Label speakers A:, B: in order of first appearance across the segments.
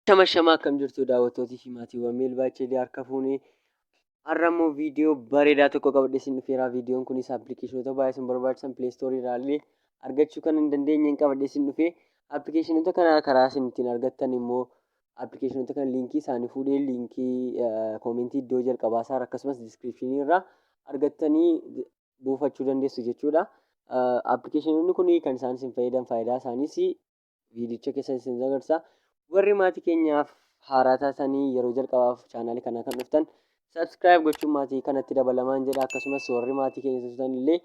A: Shama shama akkam jirtu daawwattootii fi maatiiwwan Meelbaa HD harka fuunee har'a immoo viidiyoo bareedaa tokko qabadhee isin dhufeera. Viidiyoon kunis appilikeeshinoota baay'ee isin barbaachisan Play Store irraa illee argachuu kan hin dandeenyeen qabadhee isin dhufe. Appilikeeshinoota kana karaa isin ittiin argattan immoo appilikeeshinoota kana liinkii isaanii fuudhee liinkii koomentii iddoo jalqabaa isaa akkasumas diskiripshinii irraa argattanii buufachuu dandeessu jechuudha. Appilikeeshinoonni kun kan isaan isin fayyadan faayidaa isaaniis viidiyicha keessa isin agarsiisa. Warri maatii keenyaaf haaraa taatanii yeroo jalqabaaf chaanaalii kana kan dhuftan subscribe gochuun maatii kanatti dabalamaan jedha. Akkasumas warri maatii keenya turtan illee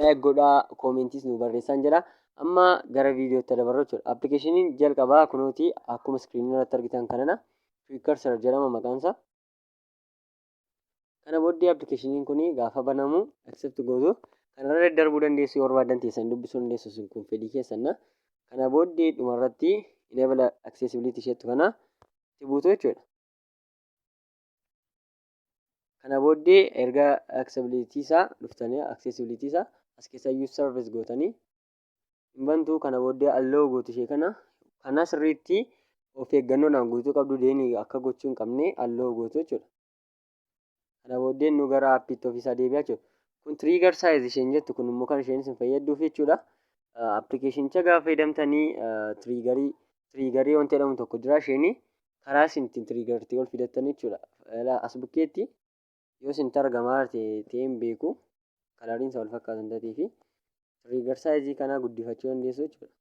A: like godhaa koomentiis nu barreessaan jedha. Amma gara viidiyootti dabarru jechuudha. Appilikeeshiniin jalqabaa kunooti akkuma iskiriinii irratti argitan kanadha. Precursor jedhama maqaan isaa. Kana booddee appilikeeshiniin kun gaafa banamu accept gootu. Kanarra daddarbuu dandeessu yoo barbaaddan teessan dubbisuu dandeessu sun kun fedhii keessanna. Kana booddee dhumarratti enable accessibility isheettu kana itti buutu jechuudha. Kana booddee erga accessibility isaa dhuftanii accessibility isaa as keessa use service gootanii hin bantu. Kana booddee allow gootu ishee kana. Kana sirriitti of eeggannoodhaan guutuu qabdu deeni akka gochuu hin qabne allow gootu jechuudha. Kana booddee nu gara appiitti ofiisaa deebi'a jechuudha. Kun trigger size isheen jettu kun immoo kan isheen isin fayyadduuf jechuudha. Appilikeeshinicha gaafa fayyadamtanii triggerii wanti jedhamu tokko jira isheen karaa isin ittiin triggertii ol fidattan jechuudha. As bukkeetti yoo isinitti argamaa ta'e hin beeku kalariin isaa wal fakkaatan ta'ee fi trigger size kana guddifachuu dandeessu jechuudha.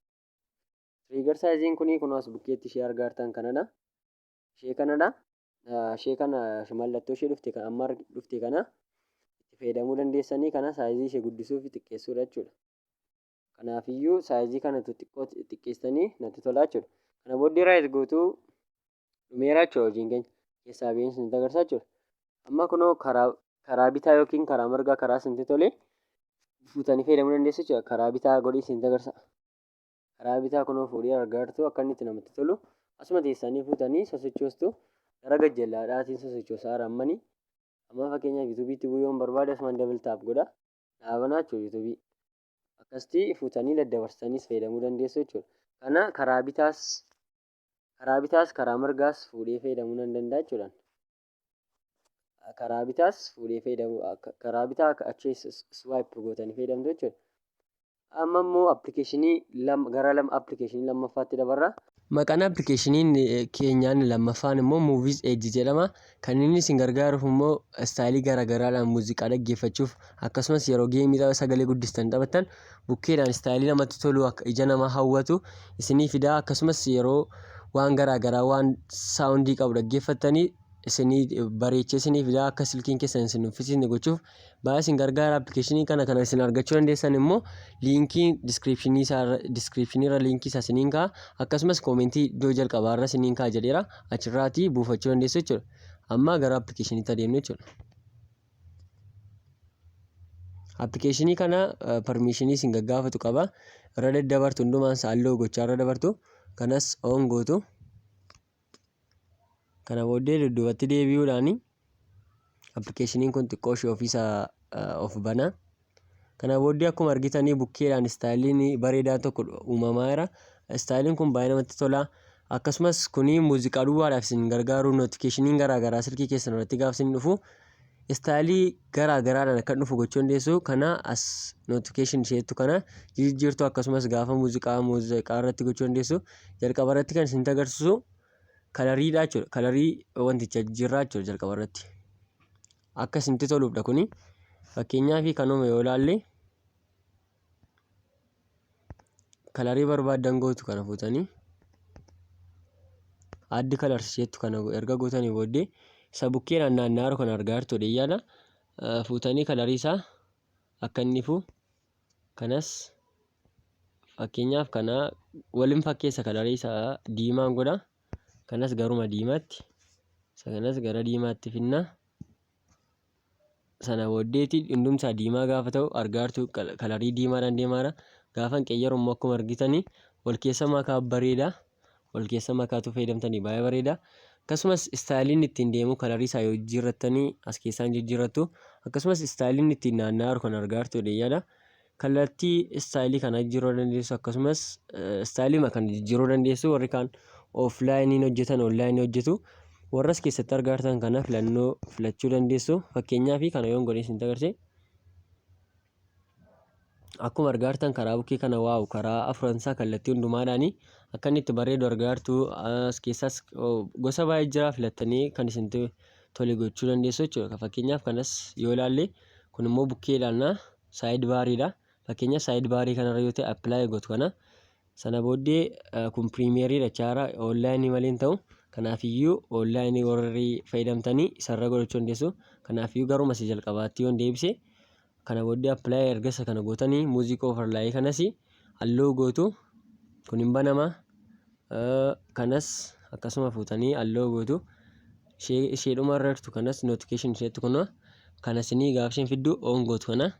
A: Trigger size'n kun kunoo as bukkeetti ishee argaa jirtan kanadha. Ishee kanadha. Ishee kana mallattoo ishee dhufte kan amma dhufte kana itti fayyadamuu dandeessanii kana saayizii ishee guddisuu fi xiqqeessuudha jechuudha. Kanaafiyyuu saayizii kana xiqqoo xiqqeessanii natti tola jechuudha. Kana booddee raayit gootuu dhumeera jechuudha hojiin keenya. Keessaa ba'een isinitti agarsiisa jechuudha. Amma kunoo karaa bitaa yookiin karaa mirgaa karaa isinitti tole fuutanii fayyadamuu dandeessu jechuudha. Karaa bitaa godhii isinitti agarsiisa. Karaa bitaa kunoo fuudhee argaa jirtu akka inni itti namatti tolu. Asuma teessanii fuutanii sosochoostu gara gajjallaadhaatiin sosochoosaa rammanii. Amma fakkeenyaaf yuutuubiitti bu'uu yoon barbaade asumaan double tap godha. Dhaabanaa jechuudha yuutuubii. Akkasitti fuutanii daddabarsitaniis fayyadamuu dandeessu jechuudha. Kana karaa bitaas karaa mirgaas fuudhee fayyadamuu nan danda'a jechuudha. Karaa bitaas fuudhee fayyadamuu karaa bitaa achi swipe gootanii fayyadamtu jechuudha. Amma immoo appilikeeshinii lama gara lama appilikeeshinii lammaffaatti dabarra. Maqaan appilikeeshiniin keenyaan lammaffaan immoo Movies Edge jedhama. Kan inni isin gargaaruuf immoo istaayilii garaagaraadhaan muuziqaa dhaggeeffachuuf akkasumas yeroo geemii sagalee guddistan taphattan bukkeedhaan istaayilii namatti tolu akka ija namaa hawwatu isinii fida. Akkasumas yeroo waan garaagaraa waan saawundii qabu dhaggeeffattanii isinii bareechee isinii fida akka silkiin keessan isin uffisiisne gochuuf baay'ee isin gargaara. Appilikeeshinii kana kana isin argachuu dandeessan immoo liinkii diskiripshinii isaa diskiripshinii irra liinkii isaa isiniin kaa'a akkasumas koomentii iddoo jalqabaa irra isiniin kaa'a jedheera achirraatii buufachuu dandeessu jechuudha. Amma gara appilikeeshiniitti adeemnu jechuudha. Appilikeeshinii kana permishinii isin gaggaafatu qaba. Irra daddabartu hundumaan isaa allow gochaa irra dabartu kanas on gootu. Kana booddee dudduubatti deebi'uudhaan appilikeeshiniin kun xiqqoo ishee ofiisaa of bana. Kana booddee akkuma argitanii bukkeedhaan istaayiliin bareedaan tokko uumamaa jira. Istaayiliin kun baay'ee namatti tola. Akkasumas kuni muuziqaa duwwaadhaaf isin gargaaru notifikashiniin garaa garaa silkii keessan irratti gaafa isin dhufu istaayilii garaa garaadhaan akka dhufu gochuu dandeessu. Kana as notification isheettu kana jijjiirtu akkasumas gaafa muuziqaa muuziqaa irratti gochuu dandeessu. Jalqaba irratti kan isinitti agarsiisu kalariidha jechuudha. Kalarii wanticha jijjiirraa jechuudha jalqaba irratti. Akka isinitti toluufdha kuni. Fakkeenyaaf kanuma yoo ilaalle kalarii barbaaddan gootu kana fuutanii addi colors jettu kana erga gootanii booddee isa bukkeedhaan naanna'aa kana argaa jirtu dhiyyaadha. Fuutanii kalarii isaa akka inni ifu kanas fakkeenyaaf kana waliin fakkeessa kalarii isaa diimaan godha. Kanas garuma diimaatti isa kanas gara diimaatti finna. Sana booddeeti hundumsaa diimaa gaafa ta'u argaa jirtu kalarii diimaadhaan deemaadha. Gaafa hin qeeyyaru immoo akkuma argitanii wal keessa makaa bareeda. Wal keessa makaatu fayyadamtanii baay'ee bareeda. Akkasumas istaayiliin ittiin deemu kalarii isaa yoo jijjiirrattanii as keessaan jijjiirrattu. Akkasumas istaayiliin ittiin naanna'aa jiru kan argaa jirtu dhiyyaadha. Kallattii istaayilii kana jijjiiruu dandeessu akkasumas istaayilii kana jijjiiruu dandeessu warri kaan Offlineiin hojjetan, onlineii hojjetu. Warras keessatti argaatan kana filannoo filachuu dandeessu. Fakkeenyaaf kana yoon godhee isinitti agarsiise, akkuma argaartan karaa bukkee kana, wow, karaa afransaa kallattii hundumaadhaani akka inni itti bareedu argaartu. As keessaas gosa baay'ee jira, filattanii kan isinitti tole gochuu dandeessu jechuudha. Fakkeenyaaf kanas yoo ilaalle, kun immoo bukkee ilaallaa, side bariidha. Fakkeenyaaf side barii kanarra yoo ta'e, apply gootu kana. Sana booddee kun premieriidha jechaadha, onlineii malee hin ta'u. Kanaafiyyuu onlineii warri fayyadamtanii isarra godhachuu dandeessu. Kanaafiyyuu garuma isa jalqabaatti yoon deebise, kana booddee apply erga isa kana gootanii, music overlay kanas allow gootu, kun hin banama. Kanas akkasuma fuutanii allow gootu. Isheedhuma irra jirtu kanas, notification isheetti kun kanas ni gaafa isheen fiddu on gootu, kana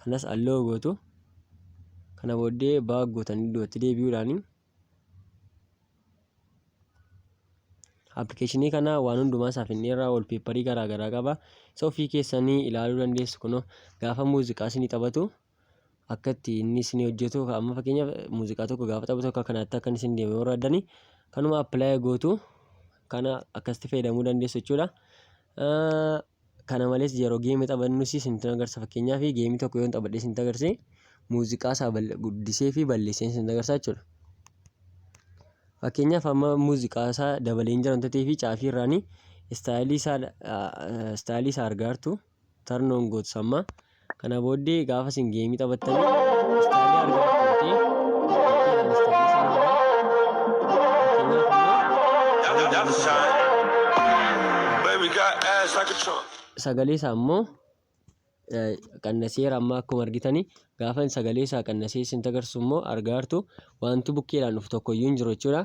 A: kanas allow gootu. Kana booddee back gootanii iddootti deebi'uudhaani applicationii kana waan hundumaa isaaf inni irraa wallpaperii garaa garaa qaba. Isa ofii keessanii ilaaluu dandeessu. Kunoo gaafa muuziqaa isinii taphatu akka itti inni isinii hojjetu, amma fakkeenyaaf muuziqaa tokko gaafa taphatu akka kanaatti akka inni isin deemu yoo barbaaddani, kanuma apply gootu, kana akkasitti fayyadamuu dandeessu jechuudha. Kana malees yeroo gameii taphannus isinitti agarsiisa. Fakkeenyaaf gameii tokko yoon taphadhee isinitti agarsiise, muuziqaa isaa guddisee fi balleessee isinitti agarsiisa jechuudha. Fakkeenyaaf amma muuziqaa isaa dabalee hin jiran ta'ee fi caafii irraanii styleii isaa argaartu, turn on gootu amma. Kana booddee gaafa isin gameii taphattanii styleii argaartu ta'e, fakkiidhaan styleii isaa jira. Fakkeenyaaf immoo
B: Baby got ass like a trunk.
A: sagalee isaa immoo qannaseera. Amma akkuma argitanii gaafa sagalee isaa qannasee isin agarsiisu immoo argaartu, wanti bukkeedhaan dhufu tokko iyyuu hin jiru jechuudha.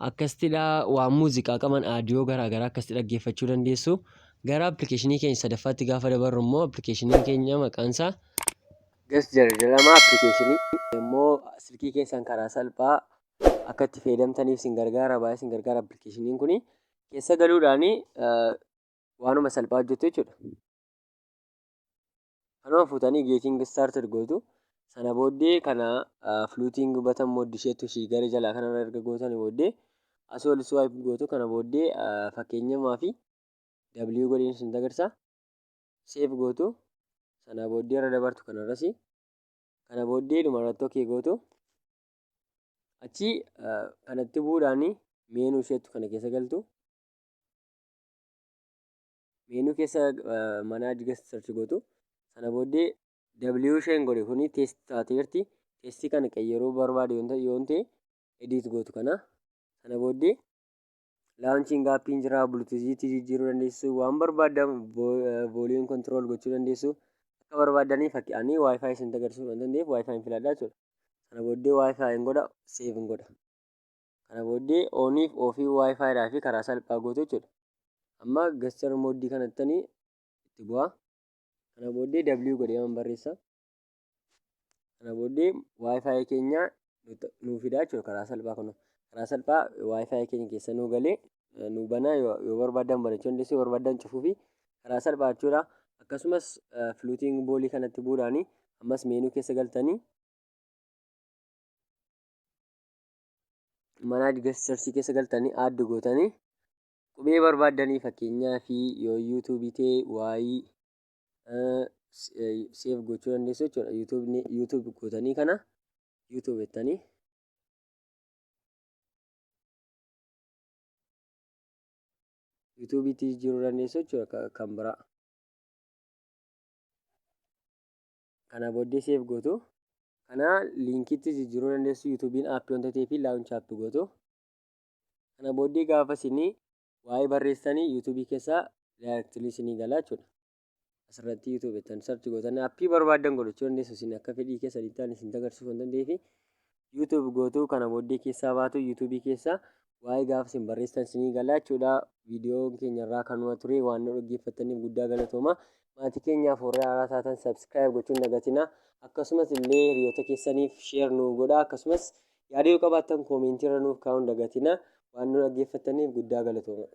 A: Akkasittidha, waan muuziqaa qaban audio garaagaraa akkasitti dhaggeeffachuu dandeessu. Gara applicationii keenya sadaffaatti gaafa dabarru immoo, applicationiin keenya maqaan isaa Gesture jedhama. Applicationii immoo silkii keessan karaa salphaa akka itti fayyadamtaniif isin gargaara, baay'ee isin gargaara. Applicationiin kuni keessa galuudhaan waanuma salphaa hojjettu jechuudha. Kanuma fuutanii getting started gootu. Sana booddee kana floating button mode isheetu ishii gara jalaa kanarra erga gootanii booddee, asii ol swipe gootu. Kana booddee fakkeenyamaa fi W godheen isin agarsiisa. Save gootu. Sana booddee irra dabartu kanarras. Kana booddee dhumarratti okay gootu. Achi kanatti bu'uudhaan menu isheetu kana keessa galtu. Menu keessa manage gesture gootu. Sana booddee W isheen godhe kuni test taateerti. Testii kana qayyaruu barbaade yoon ta'e, edit gootu kana. Sana booddee launching appiin jira, Bluetoothiitti jijjiiruu dandeessu, waan barbaaddan volume control gochuu dandeessu. Akka barbaaddanii fakkii ani WiFi isin agarsiisuu waan danda'eef WiFi hin filadhaa jechuudha. Sana booddee WiFi hin godha, save hin godha. Kana booddee oniif offii WiFidhaa fi karaa salphaa gootu jechuudha. Amma gesture modeii kanattanii itti bu'aa. Kana booddee W godhee man barreessa. Kana booddee WiFi keenya nuu fidaa jechuudha karaa salphaa kun. Karaa salphaa WiFi keenya keessa nuu galee nuu banaa, yoo barbaaddan banachuu dandeessu, yoo barbaaddan cufuu fi karaa salphaa jechuudha. Akkasumas floating ballii kanatti bu'uudhaani ammas menu keessa galtanii manage gesturesii keessa galtanii add gootanii qubee barbaaddanii, fakkeenyaa fi yoo YouTubeii ta'e waayii save gochuu dandeessu jechuudha. YouTube gootanii kana YouTube jettanii YouTubeiitti jijjiiruu dandeessu jechuudha kan biraa. Kana booddee save gootu. Kana linkiitti jijjiiruu dandeessu, YouTubeiin appii wanta ta'eef launch app gootu. Kana booddee gaafa isinii waa'ee barreessitanii YouTubeii keessaa directly isinii gala jechuudha. Asirratti YouTube jettan search gootan, appii barbaaddan godhachuu dandeessu isin akka fedhii keessanitti, ani isin agarsiisuu kan danda'eef YouTube gootu. Kana booddee keessaa baatu, YouTubeii keessaa waa'ee gaafa isin barreessitan isinii gala jechuudha. Viidiyoon keenya irraa kanuma ture. Waan nu dhaggeeffattaniif guddaa galatooma. Maatii keenyaaf warra haaraa taatan subscribe gochuun dagatina. Akkasumas illee hiriyoota keessaniif share nuuf godha. Akkasumas yaada yoo qabaattan commentii irra nuuf kaa'uun dagatina. Waan nu dhaggeeffattaniif guddaa galatooma.